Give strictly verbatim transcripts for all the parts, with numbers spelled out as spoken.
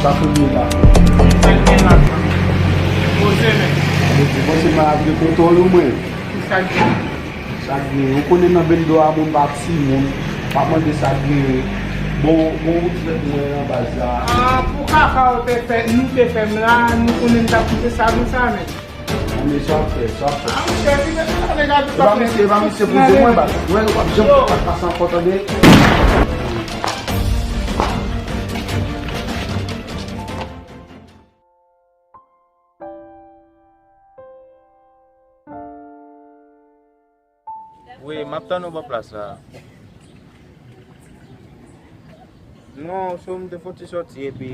Sa pou mwen la. Sa k gen la? Poze men. Poze men ap gen kontwòl ou mwen. Ki sa k gen? Sa k gen? Ou konnen nan bendo a moun pa timoun. Pa mande sa k gen. Bon, bon, ou trèt mwen an baz la. Ah, pou kaka ou te fè, nou te fè m la, nou konnen m t ap kite sa nou sa men. Ann men sa w ap fè, sa w ap fè. Ah, monchè, vin nan sa, nèg la. E pa misye, e pa misye poze mwen bak. Mwen, w ap janm fè sa k pase ankò, tande. Wi, m ap tann ou bò plas la. Non, so m te fon ti sòti epi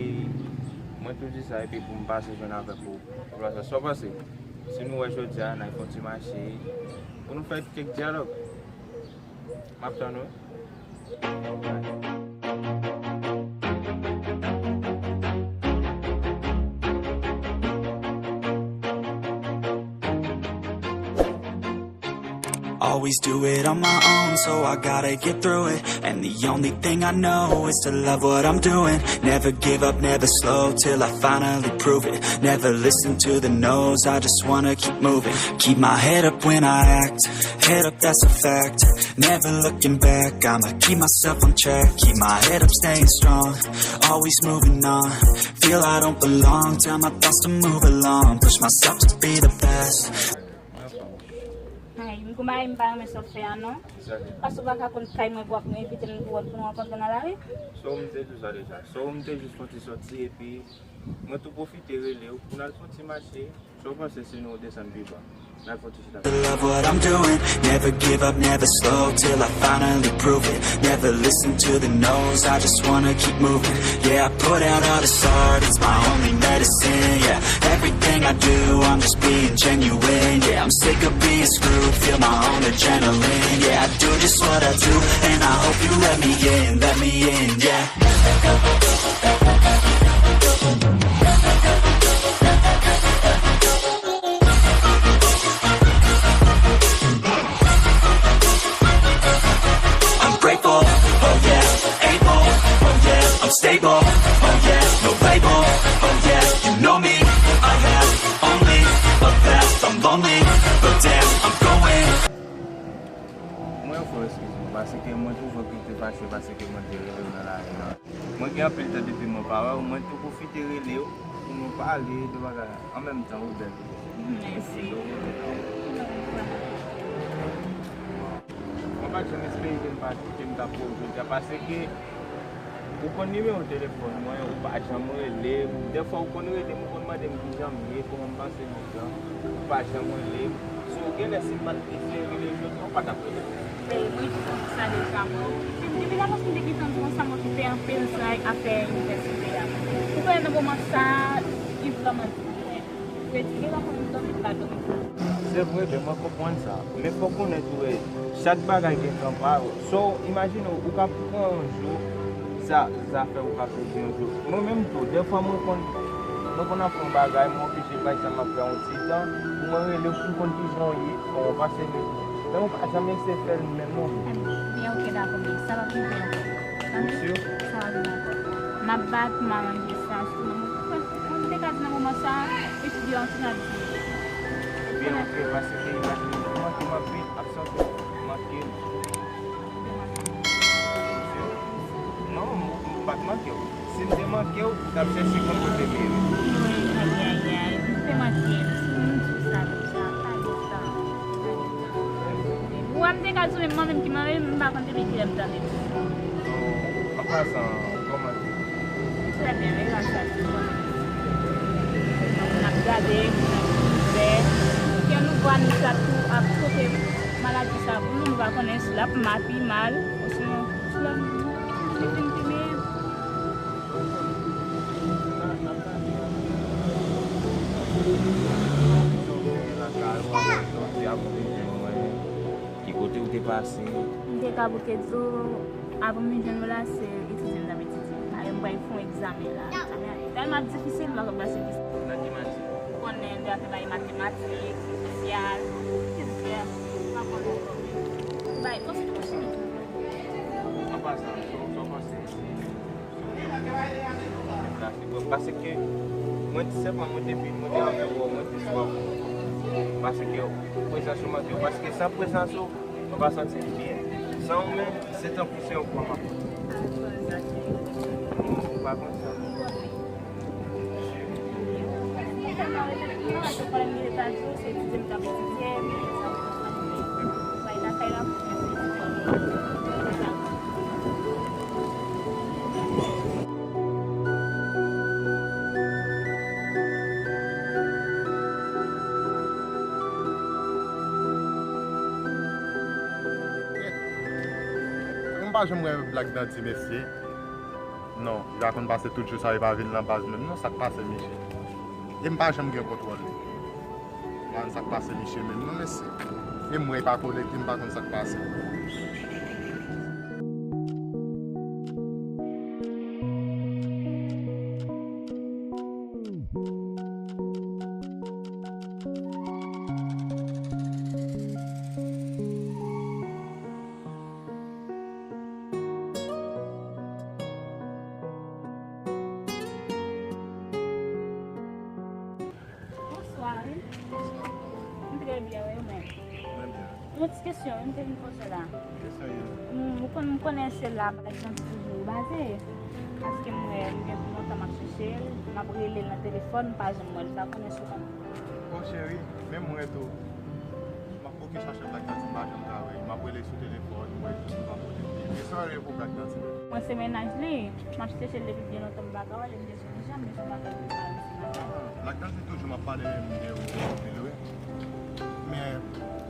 mwen tou di sa epi pou m pase jwenn avèk ou. Bò plas la, sa w panse? Si nou wè jodi a, n a fon ti mache pou nou fè kèk dyalòg. M ap tann ou. Always do it on my own, so I gotta get through it. And the only thing I know is to love what I'm doing. Never give up, never slow till I finally prove it. Never listen to the no's, I just wanna keep moving. Keep my head up when I act, head up, that's a fact. Never looking back, I'ma keep myself on track. Keep my head up, staying strong, always moving on. Feel I don't belong, tell my thoughts to move along. Push myself to be the best. Ay, m konn bagay m pa renmen sa w fè a non. Paske w pa ka konn kay mwen pou w ap envite m pou w pou nou rankontre nan lari. So m te di w sa deja. So m te jis fon ti sòti epi mwen tou pwofite rele w pou n al fon ti mache. Sa w panse si nou desann pi ba? N al fon ti chita. Love what I'm doing, never give up, never slow till I finally prove it. Never listen to the no's, I just wanna keep moving. Yeah, I put out all this art, it's my only medicine, yeah. Everything I do, I'm just being genuine. Yeah, I'm sick of being screwed, feel my own adrenaline. Yeah, I do just what I do, and I hope you let me in, let me in, yeah. I'm grateful, oh yeah, able, oh yeah, I'm stable, oh yeah, no label, oh yeah, you know me, I have only a past, I'm lonely, but damn, I'm going. Mwen fò eskize m, paske mwen tou fò ki te fache, paske mwen te rele w nan lari an. Mwen gen anpil tan depi mwen pa wè w, mwen tou pwofite rele w pou nou pale de bagay an menm tan ou bèl. Mèsi. Mwen pa t janm espere ke m pa, ke m t ap wè w jodi a, paske ou konn nimewo telefòn mwen, ou pa janm rele m. Dèfwa ou konn rele m, ou konn mande m kijan m ye, kòman m pase jounen an, ou pa janm rele m. So, genlè si m pa t deside rele jodi a, ou pa t ap rele m. Mwen di w sa deja, mwen. Depi la paske m te gentan di w sa, m okipe anpil sa ak afè inivèsite a. Ou konnen nan moman sa a, li vrèman difisil. Retire la pou m dòmi, m pa dòmi. Se vre, men mwen konprann sa. Men fò w konnen tou, chak bagay gen tan pa yo. So, imajine w, ou ka pran yon jou, sa, zafè ou ka pèdi yon jou. Mwen menm tou, dèfwa mwen konn, mwen konn ap fè yon bagay, mwen oblije bay sa m ap fè yon ti tan, pou mwen rele w, pou m konn kijan w ye, kòman w pase, men, men ou pa janm eseye fè l menm non. Ebyen, ok, dakò, men sa p ap rive ankò. Tande? Ou si? Sa p ap rive ankò. M ap bat, m aranje sa, sinon, mwen, mwen te ka di nan moman sa, etidye an ti nan diminye. Ebyen, ok, paske imajine w manke m anpil, absans ou manke m. Non, m, m pa t manke w. Si m te manke w, ou t ap chèche konn kote m ye. Wi, ayayay, m te manke w. Si m di w sa deja, pa gen tan. Ou wè m te ka di w, men mwen menm ki mande m, m pa konn depi kilè m tande l. An pasan, kòman te? Trè byen, men gras a Dye, kòman te? Moun ap gade, moun ap fè. Gen nouvo anis la tou ap pote maladi sa pou nou, nou pa konnen si l ap mal, pi mal, osinon si l ap vin pi meyè. Ki kote ou te pase? M te ka bouke di w, avan m vin jwenn ou la, se etidye m t ap etidye. Paske m pral fè yon egzamen la. Egzamen an tèlman ap difisil, m pa konn pase. Nan ki matyè? Ou konnen, lè afè bay matematik, sosyal, kilti, m pa konnen. Bay, konstwi chimik. An pasan, sa w panse? Deplase bò Paske mwen te sèlman mwen te vin, mwen te anvi wè w, mwen te swa w. Paske prezans ou manke w. Paske san prezans ou, mwen pa santi m byen. San ou menm, se tankou se yon kwa m ap pran. Ou pa konn sa. M pa janm wè Black Dandy, mesye. Non, li pa konn pase tout jou sa, li pa vin nan baz menm non, sa k pase misye? E m pa janm gen kontwòl li. M pa konn sa k pase misye menm non, mesye. E m wè li pa konekte, m pa konn sa k pase. Bonswa, wi. M trè byen, wi, ou menm? Mwen byen. Yon ti kesyon, wi, m te vin poze la. Kesyon, wi. M, ou konn, m konnen se la Black Dandy toujou baze. Paske m wè, m gen pou lontan m ap chèche l, m ap rele l nan telefòn, m pa janm wè l, m ta konnen si w konn. Bon, cheri, menm mwen tou. M ap bouke chache Black Dandy, m pa janm ka wè l. M ap rele sou telefòn, mwen tou, m pa konnen. E sa w rele pou Black Dandy menm? Mwen se mennaj li. M ap chèche l depi byen lontan, m pa ka wè l, m te sou Black Dandy toujou m ap pale anpil, wi. Men,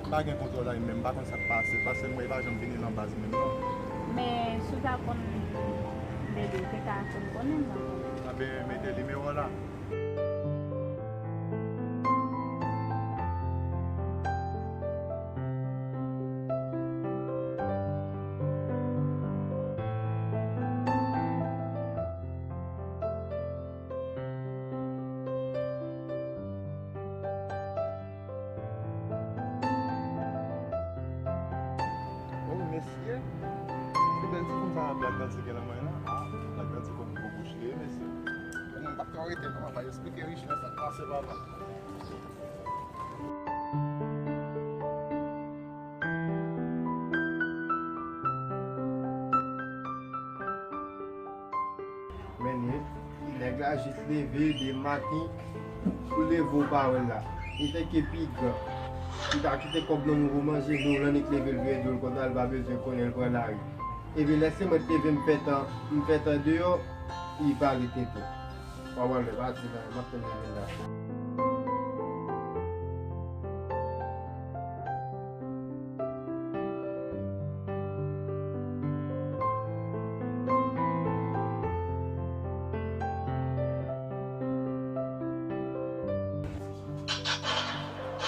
pa gen kontwòl la menm, m pa konn sa k pase, paske m wè li pa janm vini nan baz menm non. Men, si w ta konn Dede, ou te ka fè m konnen, m pa konnen. Anben, mete nimewo w la. Oh, mesye. Se bèl ti fanm sa a Black Dandy gen nan men l la. Ah, Black Dandy konn gwo bouch li ye, mesye. Mwen pa ka rete non, papa, eksplike richès sa k pase, papa. Men li, nèg la jis leve de maten, ou leve w pa wè l la. Li fè ke pi gran. Li ta kite kòb nan men w pou manje, lè w annik leve l vire do l konsa, l pa bezwen konnen l pran lari. Epi lè se mwen k leve m fè tan, m fè tan deyò, li pale tenten. Pawòl de pati la, m ap tann li vin la.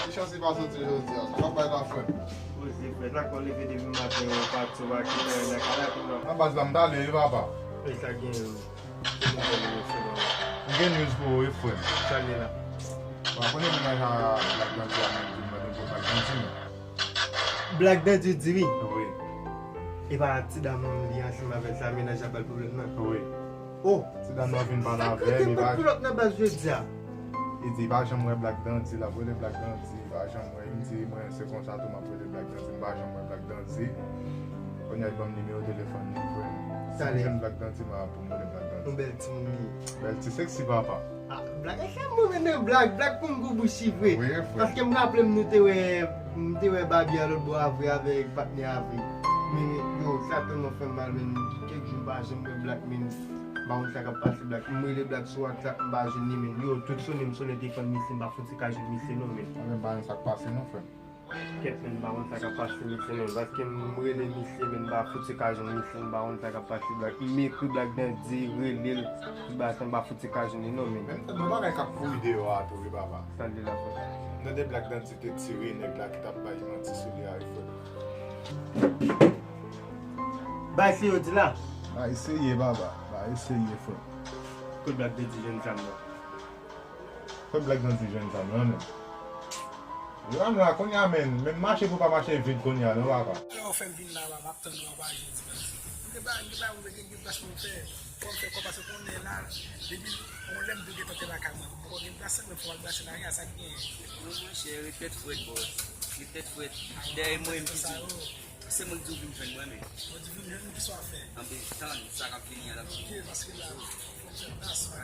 Ki chans li pa soti jodi a? Sa w ap bay la, frè m? Poze, frè. Sa k fè w leve depi maten, ou pati, ou pa kite anyen nan kay la, tou non? Nan baz la, m t ale, wi, papa. Wi, sa gen, wi. Ki nouvèl ou resevwa? M gen news pou ou, wi, frè m. Sa l ye la? Bon, konnen mennaj a Black Dandy a menm di m mande m pou Black Dandy, men. Black Dandy di wi. Wi. E pa ti dam li ansanm avè l sa, mennaj la ba l pwoblèm nan? Wi. Oh, ti dam nan vin pale avè l, li pa pull up nan baz jodi a. Li di li pa janm wè Black Dandy, l ap rele Black Dandy, li pa janm wè. Li di mwen se konsa tou m ap rele Black Dandy, m pa janm wè Black Dandy. Kounye a li ban m nimewo telefòn li, frè m. Si m jwenn Black Dandy, m a pou m rele Black Dandy. Yon bèl timoun li ye. Bèl ti seksi papa. Ah, Black, e se mwen menm Black, Black konn gwo bouch li vre. Wi, frè. Paske m raple m nou te wè, m te wè Babi a lòt bò a vre avèk patnè a vre. Men yo, sa tèlman fè m mal, men kèk jou m pa janm wè Black, men m pa konn sa k ap pase Black. M rele Black sou WhatsApp, m pa jwenn li, men yo, tout sonnen m sonnen telefòn misye, m pa fouti ka jwenn misye non, men. Mwen menm pa konn sa k pase non, frè m. Kèt, men m pa konn sa k ap pase misye menm, paske m rele misye, men m pa fouti ka jwenn misye, m pa konn sa k ap pase Black. M ekri Black Dandy, rele l, tout bagay sa, m pa fouti ka jwenn li non, men. Men m tande yon bagay k ap kouri deyò a tou wi, papa. Sa l di la, frè? M tande Black Dandy te tire nèg la ki t ap bay manti sou li a wi, frè. Bay se yo di la? Bay se ye, papa, bay se ye, frè. Kot Black Dandy jwenn zam nan? Kot Black Dandy jwenn zam nan menm? Yo, ann la kounye a, men, men mache pou pa mache vid kounye a non, papa. Lè yo fè m vin la, papa, m ap tann ou anba je dimanch. Gen bagay, gen bagay, gen, gen plas pou fè. Fò m fè kòb, paske konnen la, depi yon lè m dwe gentan te lakay mwen. Pou gen plas, mwen fò al brase lari a, sa k genyen. Non, monchè, ret tèt frèt, bòs. Ret tèt frèt. Dèyè mwen, m ki di. Se mwen k di w vin jwenn mwen, men. Mwen di vin jwenn mwen, ki sa w ap fè? Anben, tann, sa k ap vini a l ap vini. Ok, paske la, fò m fè plas, pa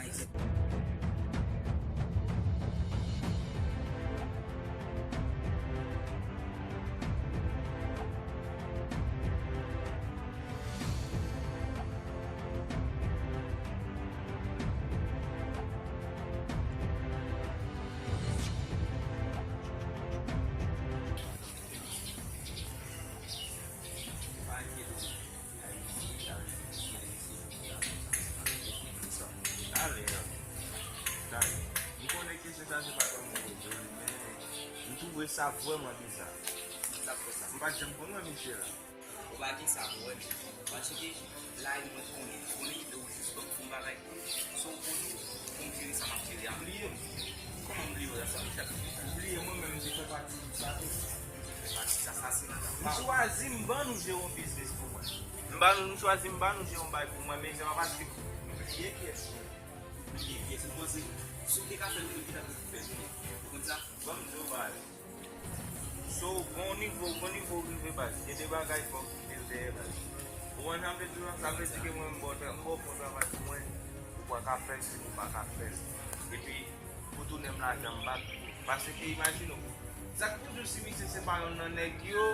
M konnen kesyon sa se pa kòm mwen poze l, men m twouve sa vrèman biza. M pa t janm konn wè misye la. Ou pa gen sa pou wè, men. Paske, la, mwen konnen. Ou konnen, lè ou jis ban m fè yon bagay pou ou, sa w konnen, pou m jere sa m ap jere a. M bliye m. Kòman m bliye w la? Sa m fè? M bliye mwen menm, m te fè pati de sa tou. M te fè pati de sa, sa se nan tan pa w. M chwazi m ban nou jere yon biznis pou mwen. M ba nou, m chwazi m ba nou jere yon bagay pou mwen, men se pa paske m bliye kiyès mwen. M bliye kiyès mwen. M panse, si w te ka fè l, ou menm ki t ap fè l, ou konn sa? Ban m di w bagay. So, gon nivo, gon nivo w rive baz. Gen de bagay fò w kite l dèyè baz. Ou konprann sa m vle di w la? Sa vle di ke mwen m ba w tra-, m ba w fè yon travay pou mwen, ou pa ka fè l, si ou pa ka fè l. Epi, pou tounen m lajan m pa t pou. Paske imajine w, sa k pou di w si misye se pa yonn nan nèg yo,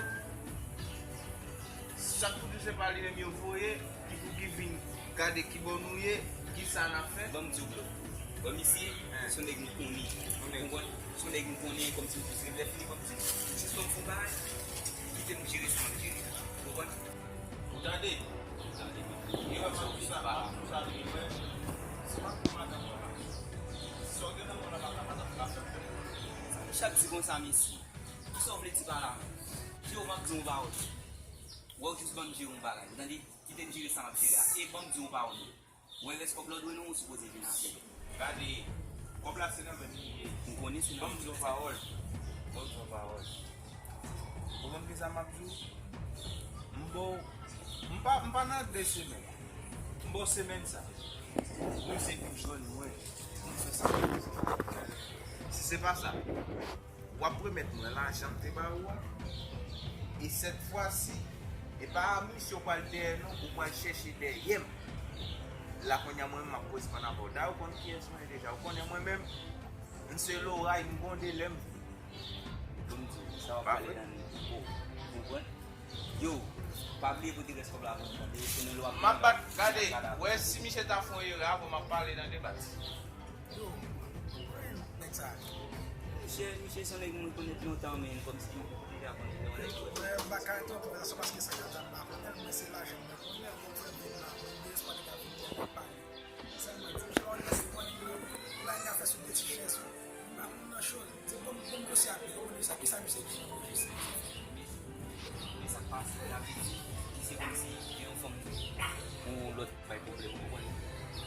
sa k pou di w se pa li menm yo voye, ki pou ki vin gade kibò nou ye, kisa n ap fè. Ban m di w bro. Bon, misye, se yon nèg m konnen. Ou konprann? Se yon nèg m konnen, kòmsi m jis revle fini, kòmsi m jis fè m fon bagay. Kite m jere sa m ap jere. Ou konprann? Ou tande? Ou tande, men. Yo, sa w vle di pa la. Sa w gen nan men w la, pa ka madanm ka fè. Sa misye ap di konsa, mesye. Kisa w vle di pa la, menm? Yo, m ap di w yon pawòl. Wè w jis ban m jere yon bagay. Ou tande? Kite m jere sa m ap jere a. E ban m di w yon pawòl. Wè rès kòb la w dwe nou, ou sipoze vin avè l. Gade, kòb la se nan men m li ye. M konnen se nan men w. Ban m di w yon pawòl. Ban m di w yon pawòl. Ou konn kisa m ap di w? M ba w, m pa, m pa nan de semèn. M ba w semèn sa. Ou se vin jwenn mwen. M fè sa. Si se pa sa, w ap remèt mwen lajan m te ba ou a. E sèt fwa si, e pa misye w pral dèyè non, ou pral chèche dèyè m. La kounye a mwen menm m ap responn avè w. Dayè ou konn kiyès mwen ye deja. Ou konnen mwen menm, m se loray, m gwonde lè m vle. Bon, m di w, sa w ap pale la, ou konprann? Yo, pa bliye pote rès kòb la pou mwen, tande? Konnen lè w ap... M ap bat, gade, wè si misye ta fè yon erè avè w, m ap pale nan debat. Yo, mwen nèg sa. Misye, misye se yon nèg mwen konèt lontan, men kòmsi mwen deja konnen se yon nèg. Yo, mwen pa ka rete an konvèsasyon paske sa ka ta pa konnen, mwen se lajan mwen konnen, mwen fè vin la, mwen despa li ka vin pale. Sèlman, di misye pa wè si mwen la, la fè sou de ti chèz yo. M pa moun nan cho, se bon, bon dosye ap li, bon dosye, kisa misye gen nan dosye? Men sa k pase la, vle di, ki se kòmsi gen yon fanm pou yon lòt bay pwoblèm, ou konprann?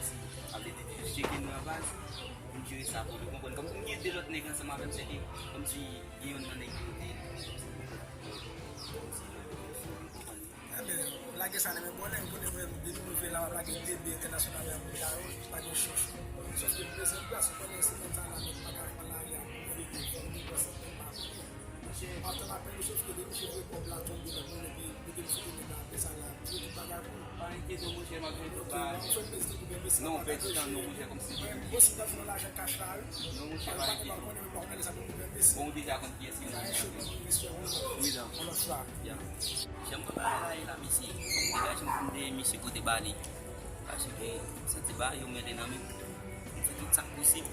Si ap vle di jis tcheke nou a baz, pou n jere sa pou li, ou konprann? Kòmsi m gen de lòt nèg ansanm avè m, sèke kòmsi gen youn nan nèg yo te, kòmsi, kòmsi lòt, ou konprann? Enben, lage sa nan men bòlè, ou konnen mwen, depi mwen vle la, m ap lage de bi entènasyonal nan men bòlè, pa gen chans. Sòf ke m bezwen plas, ou konnen se konsa la, men pa ka pran lari a pou mwen veye, fò m gen plas, m pa konnen. Monchè, pa fè m apèl, sòf ke depi misye voye kòb la tonbe nan men mwen, epi mete m sou teren nan, apre sa la, m jere tout bagay pou ou. Pa enkyete w, monchè, m ap jwenn tout bagay. Non, pèdi tan non, monchè, kòmsi. Mwen, bon, si m ta jwenn lajan kach la, wi. Non, monchè, pa enkyete w. Bon, ou deja konn kiyès ki nan men. Wi, dan. Yon lòt fwa. Ya. Jan m wè bagay la ye la, mesye, fò m degaje m pou m dèyè misye kote ba li. Paske m santi bagay yo mele nan men m. M fè tout sa k posib.